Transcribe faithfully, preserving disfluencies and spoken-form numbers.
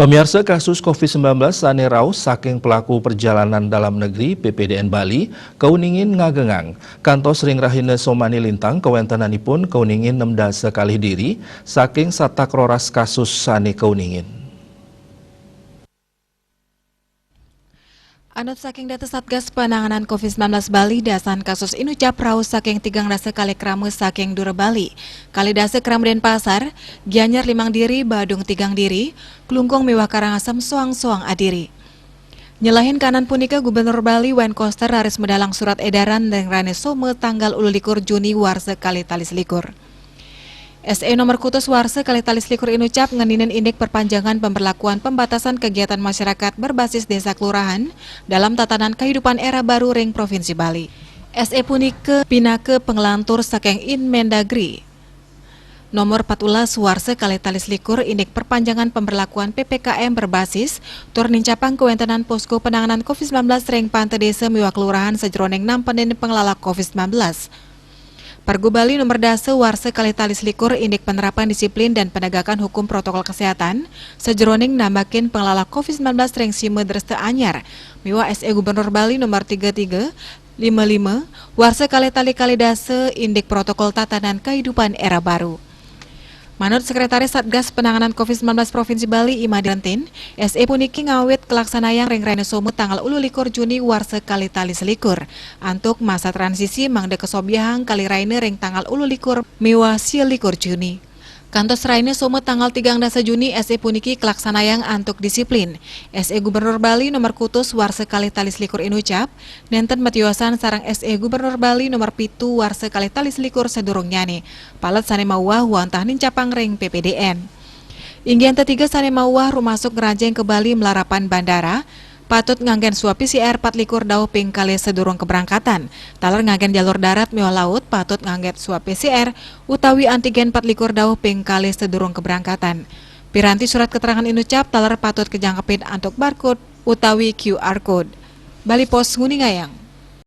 Pamiarsa, kasus covid sembilan belas sane rauh saking pelaku perjalanan dalam negeri, P P D N Bali, kauningin ngagengang. Kantos ring rahina Somani Lintang, kawentenanipun kauningin nem dasa kalih diri saking satak roras kasus sane kauningin. Anut saking data Satgas Penanganan covid sembilan belas Bali, dasan kasus inucap rauh saking tigang dasa kalih krama saking Dura Bali, kalih dasa krama Denpasar, Gianyar limang diri, Badung tigang diri, Klungkung miwah Karangasem soang-soang adiri. Nyelahin kanan punika, Gubernur Bali Wayne Koster raris medalang surat edaran ring rahina Soma tanggal ulu likur Juni warsa kalih tali selikur. S E nomor kutus warsa kalih tali selikur inucap ngeninin indik perpanjangan pemberlakuan pembatasan kegiatan masyarakat berbasis desa kelurahan dalam tatanan kehidupan era baru ring Provinsi Bali. S E punika pinaka panglantur saking Inmendagri nomor empat belas warsa kalih tali selikur indik perpanjangan pemberlakuan P P K M berbasis tur nincapang kawentenan posko penanganan covid sembilan belas ring panta desa miwah kelurahan sajeroning nampenin pengelala covid sembilan belas. Pergub Bali nomor dasa warsa kalih tali selikur indik penerapan disiplin dan penegakan hukum protokol kesehatan sajeroning nambakin pengelala covid sembilan belas ring Sima Dresta Anyar miwah S E Gubernur Bali nomor tiga tiga lima lima warsa kalih tali kalih dasa indik protokol tatanan kehidupan era baru. Manut Sekretaris Satgas Penanganan covid sembilan belas Provinsi Bali, Ima Direntin, S E puniki ngawit kalaksanayang ring rahina Soma tanggal ulu likur Juni warsa kalih tali selikur. Antuk masa transisi mangda kasobyahang kalih rahina ring tanggal ulu likur miwah sia likur Juni. Kantos rahina Soma tanggal tigang dasa Juni, S E puniki kalaksanayang antuk disiplin. S E Gubernur Bali nomor kutus warsa kalih tali selikur inucap, nenten matiosan sareng S E Gubernur Bali nomor pitu warsa kalih tali selikur sadurungnyane. Palet sane mauah wantah nincapang ring P P D N. Inggih tetiga sane mauah rumasuk ngrajang ka Bali malarapan bandara, patut nganggen swab P C R patlikur dauh ping kalih sadurung kabrangkatan. Taler nganggen jalur darat miwah laut patut nganggen swab P C R utawi antigen patlikur dauh ping kalih sadurung kabrangkatan. Piranti surat keterangan inucap taler patut kajangkepin antuk barcode utawi Q R code. Bali Post nguningayang.